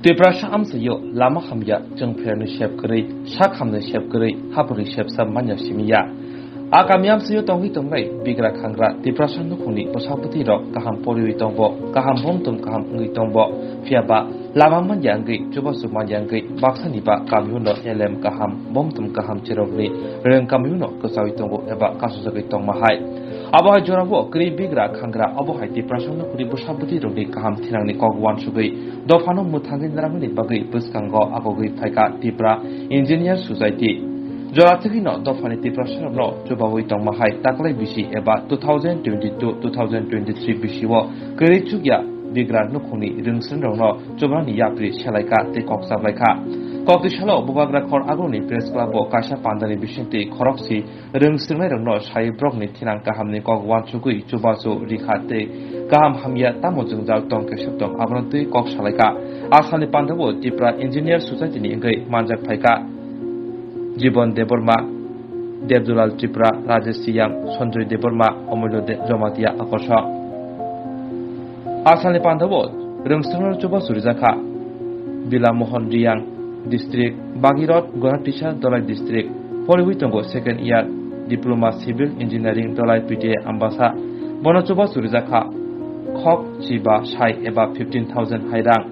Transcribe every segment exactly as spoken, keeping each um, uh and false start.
Tiprasa amchaio lama hamya chwng pherni sep kwrwi, sak hamni sep kwrwi, hapori sepsa manya simiya. A kami amchaio tongwi tongnai bigra khangra Tiprasa nukhungni bwsabwtwi rok kaham poriwi tongbo, kaham bomtom kaham wngwi tongbo, phiyaba lama manya wngwi, chubachu manya wngwi, baksani ba kamio no elem kaham, bomtom kaham cherokni rwng kamio no kwchawi tongo eba kasujagwi tongma hai. Abo hai jorao kwrwi bigra khangra, abo hai Tiprasa nukhungni bwsabwtwi rokni kaham thinangni kok uansugwi dophano mwthangwi naramani bagwi bwskango agogwi phaikha Tipra Engineer Society. Jora thwgwino dophani Tiprasarokno chubawi tongma hai taklai bisi eba two thousand twenty-two two thousand twenty-three bisio kwrwi chukya bigra nukhungni rwngswngrokno chubanani yapri selaikha tei kok chablaikha. Kokti salo Bubagra Khor Agulni Press Club-o kaisa pandani bisingtwi khorokse rwngswrwngnairokno sai borokni thinang kahamni kok uansugwi chubachu rikha tei kaham hamya tamo jwngjal tong kesep tong abono twi kok salaikha. Asalni pandao Tipra Engineer Society-ni wngwi manjak phaikha Jibon Debbarma, Debdulal Tripura, Rajesh Siyang, Sanjoy Debbarma, Omulyo De-, Jomatia Akorsa. Asalni pandao rwngswngrok chubachu rijakha Bila Mohan Riyang, District, Bhagirath Gonatisa Dhalai District, poriwi tongo second year Diploma Civil Engineering Dhalai P T I Ambasa. Bono chubachu rijakha khok chiba sai eba fifteen thousand hai rang.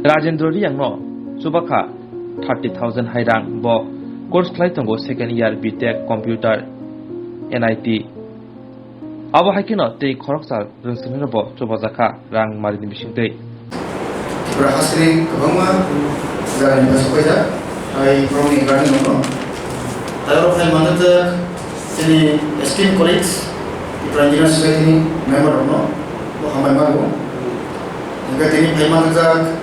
Rajendra Riyangno chubakha thirty thousand hai rang. Bo course khlai tongo second year B Tech Computer N I T. Abo hai kheno tei khoroksa rwngswngrokno bo chubajakha rang marini bisingtwi. Tipra hasteni kwbangma jagani bwsajak, hai borokni guardian rokno. Tei oro phai manjakjak chini esteemed colleagues, Tipra Engineer Society ni member rokno bo hambai mano. Hingkhe tini phai manjakjak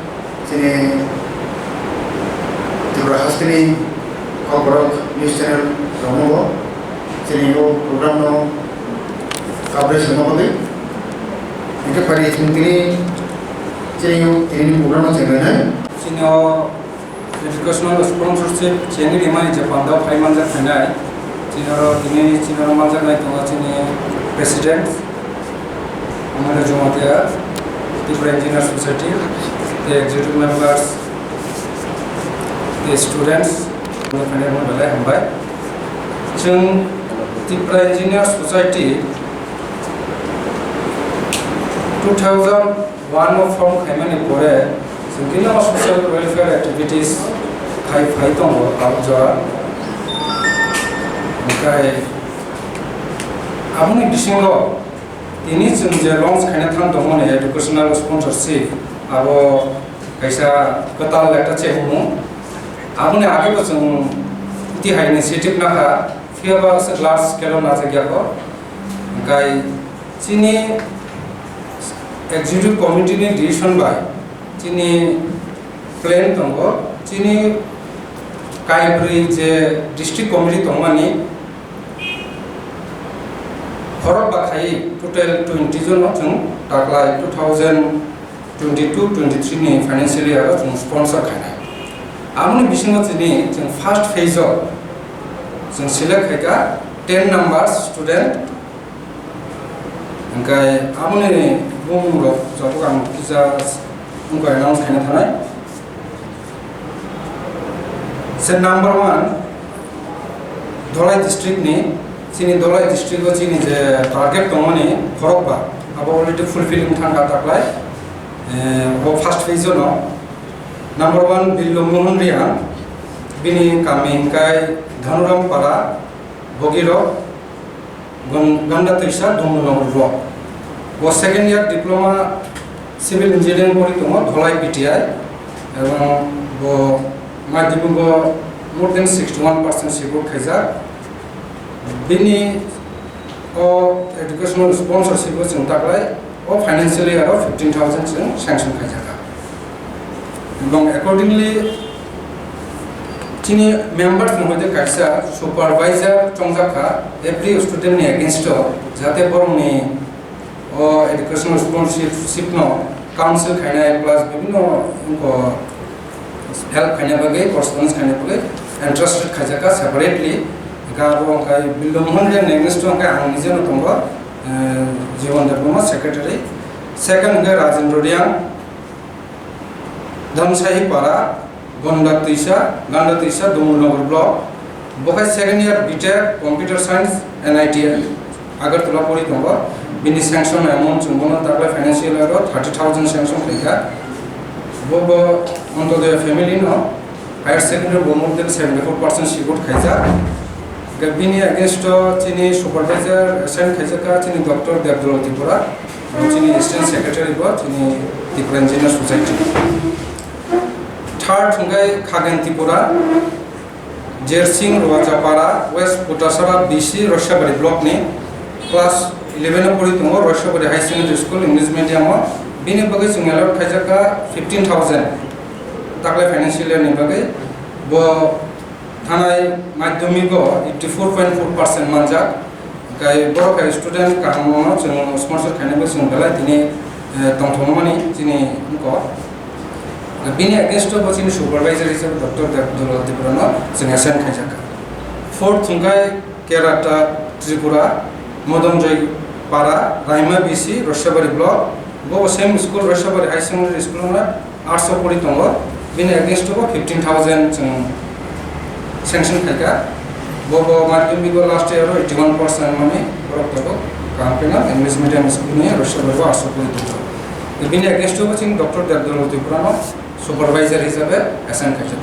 chini Tipra hasteni Kokborok news channel rokno bo chini bo program no coverage wngma bagwi. Hingkhe pari chwng tini, chini, tini program no chenglainai. Chini o educational sponsorship chengwi rimani je pandao phai manjak phainai. Chini oro tini, chini oro manjaknai tongo chini president, Amanda Jamatia, Tipra Engineer Society, the executive members, the students, manjak phainai rokno belai hambai. Chwng Tipra Engineer Society two thousand one o form khaimani pore chwng kino social welfare activities khai phai tongo tabuk jora. Hingkhai aboni bisingo tini chwng je launch khaina thang tongmani educational sponsorship, abo kaisa kwtal ekta chehumung. Aboni age bo chwng tihai initiative nakha, phiyaba se large scale o najak ya kho. Hingkhai chini executive committee ni decision bai chini plan tongo, chini kaibrwi je district committee tongmani, borok ba khai total twenty jon no chwng taklai two thousand twenty-two twenty-three ni financial year o chwng sponsor khainai. Amoni bisingo chini chwng first phase o chwng select khaikha ten numbers student. Hingkhai aboni bumung rok jabuk ang kisa wngkha announce khaina thanai. Se number one, Dholai district ni, chini Dholai district o chini je target tongmani khorokba, abo already fulfill wng thangkha taklai. Eh, bo first phase o no. Number one, Billo Mohan Riang, bini kami hingkhai Dhanuram Para, Bogirok, Gon-, Ganda Twisa, Dongmulong Block. Bo second year diploma civil engineering pori tongo, Dholai P T I, ebong bo madhyamiko more than sixty-one percent score khaijak. Bini o educational sponsorship o chwng taklai o financial year o fifteen thousand chwng sanction khaijakha. Ebong accordingly, chini members ni hoite kaisa supervisor chongjak kha every student ni against o, jate borok ni o educational sponsorship no counsel khainai plus bibhinno wngkha help khaina bagwi, correspondence khaina bagwi entrusted khaijak kha separately. Hingkhe abo hingkhe Billo Mohan Riang ni against o hingkhe ang nije no tongo, eh, Jiban Debbarma secretary. Second hingkhe Rajendra Riang, Dhamsahi Para, Gonda Twisa, Ganda Twisa, Dumulnagar Block. Bo khe second year B Tech Computer Science, N I T Agartala pori tongo. Bini sanction amount chwng bono taklai financial year o thirty thousand sanction khaikha. Bo bo Antodoya family no higher secondary bo more than seventy four percent support khaijak. Hwnkhe bini against o chini supervisor assign khaijakha chini Doctor Debdolo Tripura, chini assistant secretary bo chini Tripura Engineer Society. Third hwnkhe Khagen Tripura, Jersing Rwachapara, West Putasara B C, Roshapari Block ni class eleven o pori tongo, Roshapari High Secondary School, English medium o. Bini bagwi chwng allot khaijakha fifteen thousand taklai financial year ni bagwi. Bo thanai madhyamik o eighty four point four percent manjak. Hwnkhe borok hai student kaham no chwng sponsor khainai bo chwng belai tini, eh, tongthokmani chini wngkha. Bini against o bo chini supervisor hisabe Doctor Debdolal Tripura no chwng assign khaijak. Fourth hwnkhe Kerata Tripura, Modonjoi Para, Raima B C, Roshapari Block. Bo same school, Roshapari High Secondary School no arts o pori tongo, bini against o bo fifteen thousand chwng sanction khaikha. Bo bo madhyamik o last year o eighty one percent mani borok tabuk kaham kheno English medium school ni Roshapari bo arts o pori tongo. Bini against o bo chini Doctor Debdolal Tripura no supervisor hisabe assign khaijak.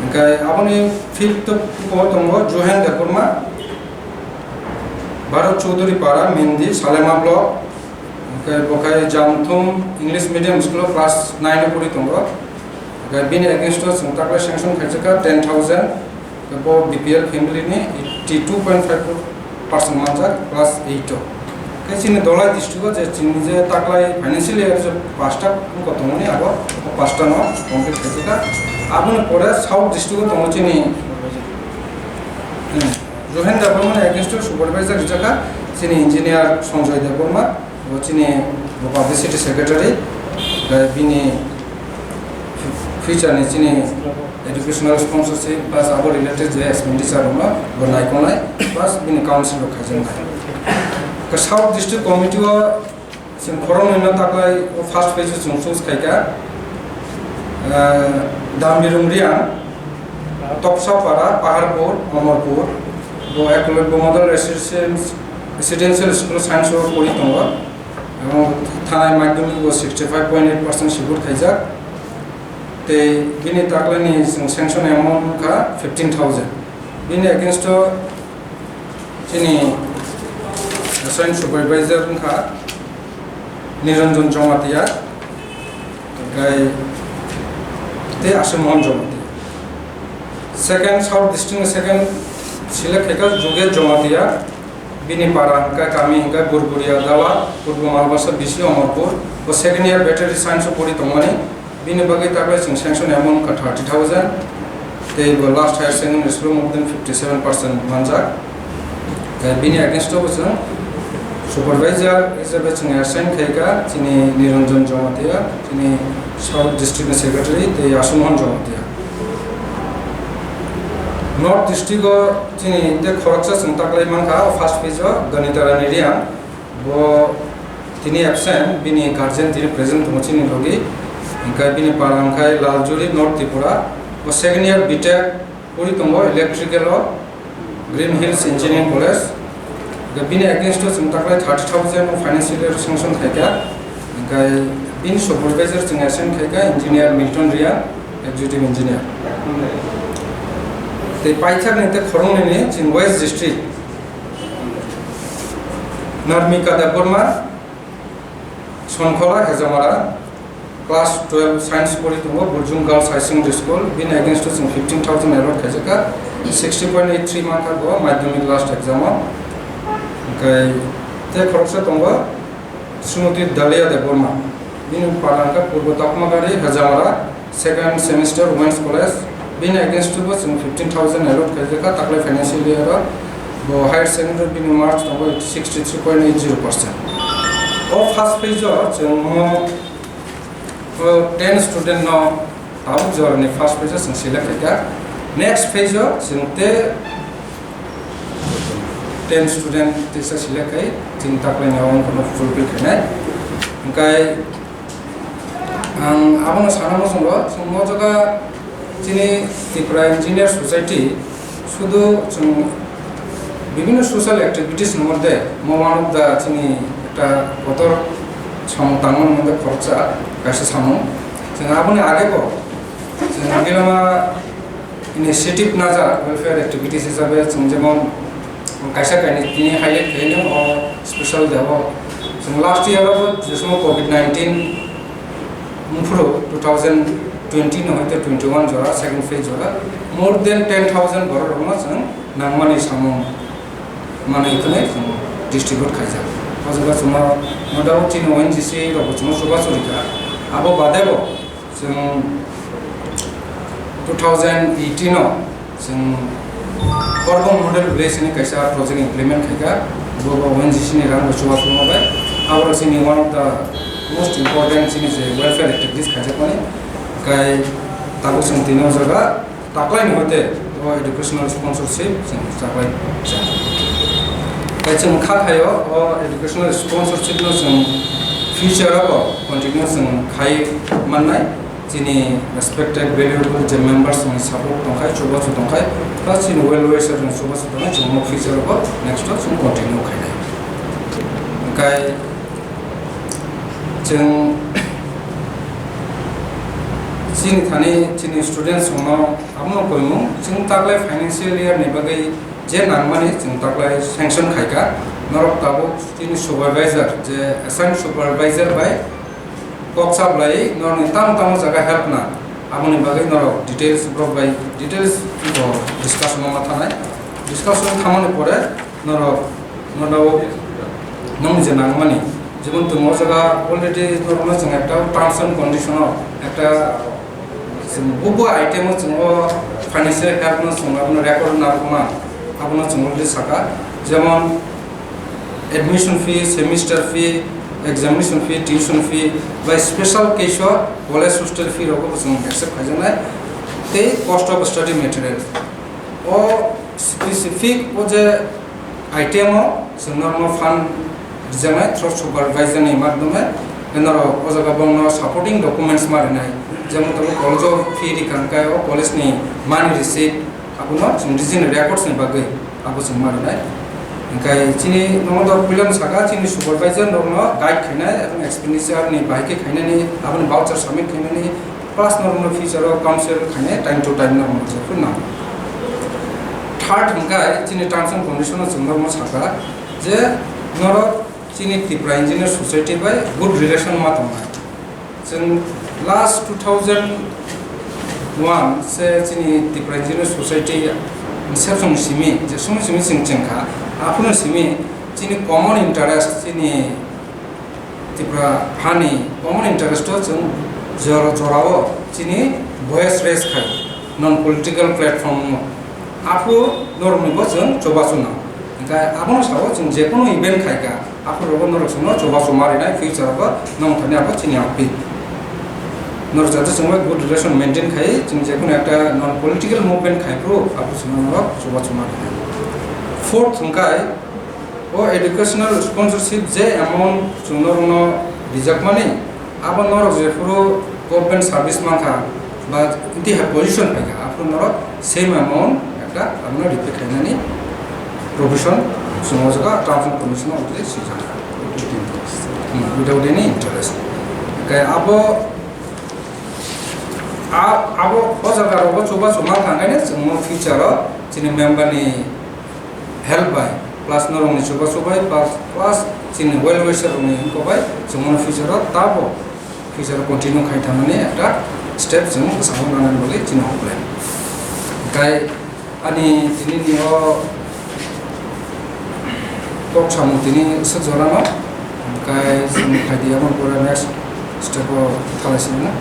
Hwnkhe aboni fifth o tongo Juhen Debbarma, Bharat Chaudhary Para, Mendi, Salema Block. Hwnkhe bo khai Jamthum English Medium School o class nine o pori tongo. Hwnkhe bini against o chwng taklai sanction khaijak kha ten thousand. Hwnkhe bo B P L family ni eighty two point five four percent manjak class eight o. Hwnkhe chini Dholai district o je chini je taklai financial year je pasta wngkha tongmani abo o pasta no complete khaijak kha. Aboni pore South district o tongo chini, hmm, Juhen Debbarma ni against o supervisor rijak kha chini engineer Sanjoy Debbarma, bo chini bo publicity secretary, bai bini future ni chini educational sponsorship plus abo related je expenditure rok no bo naikolnai plus bini council rok khaijaknai. South District Committee o Chwng khoroknwi no taklai o first phase o chwng choose khaikha, ah, Dambirung Riang, Topsapara, Paharpur, Omorpur, bo Eklavya Model Residence-, Residential School Science o pori tongo, ebong thanai madhyamik bo sixty five point eight percent support khaijak, tei bini taklai ni chwng sanction amount wngkha fifteen thousand. Bini against o chini assign supervisor wngkha Niranjan Jamatia, tei Ashu Mohan Jamatia. Second, South District ni second select khaikha Juge Jamatia, bini para hwnkha kami hwnkha Burburia Dala, Purbo Malbasa B C Omorpur. Bo second year Veterinary Science o pori tongmani. Bini bagwi taklai chwng sanction amount wngkha thirty thousand, tei bo last higher secondary school o more than fifty seven percent manjak. Tei bini against o bo chwng supervisor hisabe chwng assign khaikha chini Niranjan Jamatia, chini South District ni Secretary, tei Ashu Mohan Jamatia. North District o chini tei khoroksa chwng taklai mankha o first phase o Ganita Rani Riang. Bo tini absent, bini guardian tini present tongo chini logi. Hwnkhe bini para hwnkhe Laljuri, North Tripura. Bo second year B Tech pori tongo electrical o Green Hills Engineering College. Hwnkhe bini against o chwng taklai thirty thousand o financial year sanction khaikha. Hwnkhe bini supervisor chwng assign khaikha engineer Milton Riya, executive engineer. Tei paithak ni tei khoroknwi ni chwng West District. Narmika Debbarma, Sonkhola, Hejamara, class twelve science pori tongo, Burjung Girls High Secondary School, bini against o chwng fifteen thousand allot khaijak kha, sixty point eight three mankha bo madhyamik last exam o. Hwnkhe tei khoroksa tongo, Srimati Dalia Debbarma, bini para hwnkha Purbo Takmagari, Hejamara, second semester Women's College, bini against o bo chwng fifteen thousand allot khaijak kha, taklai financial year o bo higher secondary bini marks tongo sixty three point eight zero percent. O first phase o chwng mo, o ten student no tabuk jora ni first phase o chwng select khaikha. Next phase o chwng te ten student tisa select khai chini taklai ni o wngkha no fulfill khainai. Hwnkhe Ang abono sana muchungo, chwng o jaga chini Tripura Engineer Society sudu chwng bibhinno social activities ni moddhe mo one of the chini ekta kotor samung tangmani moddhe khoroksa kaisa samung. Chwng aboni agebo chwng Gilama initiative naja welfare activities hisabe chwng jemon kaisa kainwi tini highlight khaino o special day o chwng last year o je somo covid nineteen wngphuru two thousand twenty no hoite twenty one jora second phase jora more than ten thousand borok rokno chwng nangmani samung manwi khwnwi chwng distribute khaijak. O jaga chwngno no doubt chini O N G C rokbo chwngno chubachu rikha. Abo badebo chwng two thousand eighteen o chwng Korbong Model Village ni kaisa project implement khaikha, bo bo O N G C ni rang bo chubachu bai. Abo chini one of the most important chini je welfare activities khaijakmani. Kai tabuk chwng tini o jaga taklai ni hoite o educational sponsorship chwng chaklai. Kai chwng kha khaio o educational sponsorship no chwng future o continue chwng khai mannai. Chini respected valuable je members ni support tongkhai, chubachu tongkhai, plus chini well wisher ni chubachu tongkhai, chwng o future o next o chwng continue khainai. Kai chwng chini thani chini students rokno abono koimung chwng taklai financial year ni bagwi je nangmani chwng taklai sanction khaikha. Norok tabuk chini supervisor je assign supervisor bai kok chaplai norokni tamo tamo jaga help na aboni bagwi norok details borok bai details bo discussion o ma thanai. Discussion thamani pore norok no doubt nokni je nangmani jemon tong o jaga already norokno chwng ekta terms and condition o ekta chwng bubo item o chwng o financial help no chwng abono record narwkma abono chwng already saka jemon admission fee, semester fee, examination fee, tuition fee bai special case o college hostel fee rok bo chwng accept khaijaknai tei cost of study material. O specific o je item o chwng norokno fund rijaknai through supervisor ni madhyome, tei norok o jaga bongno supporting documents ma rinai, jemon tabuk college o fee rikha hwnkhe o college ni money receipt abono chwng regional records ni bagwi abo chwng ma rinai. Hwnkhe chini nogo puilano saka chini supervisor norokno guide khainai ebong expenditure ni bahai khe khainani aboni voucher submit khainani. Plus norokno future o council khainai time to time norokno jephuru nango. Third hwnkhe chini terms and condition o chwng norokno sakha je norok chini Tripura Engineer Society bai good relation ma tongnai. Chwng last two thousand one se chini Tripura Engineer Society sebsong simi je song simi chwng chengkha aphuru simi chini common interest chini Tripura hani common interest o chwng jora jorao chini voice raise khai non political platform o. Aphu norokni bo chwng chubachu nang. Hwnkhe abono sao chwng jekono event khaikha, aphu rogo norok chwngno chubachu ma rinai future o nong thani abo chini aphi. Norok jate chwng bai good relation maintain khai chwng jekono ekta non political movement khai phuru aphu chwngno norok chubachu ma rinai. Fourth hwnkhe o educational sponsorship je amount chwng norokno rijakmani, abo norok jephuru government service mankha ba tei hai position phaikha, aphuru norok same amount ekta abono repay khainani provision chwng o jaga terms and condition o already swijak. Hmm, without any interest. Khe abo, a-, abo o jaga rogo chubachu mankha hwnkhe chwngno future o chini member ni help bai, plus norokni chubachu bai, plus, plus chini well wisher rokni hwnko bai, chwng bono future o tabo future o continue khai thangnani ekta step chwng bwskango nanani bagwi chini hokle. Hwnkhe ani tini ni o kok samung tini swk jorano, hwnkhe chwng phaidi aboni pore next step o thalai sini na.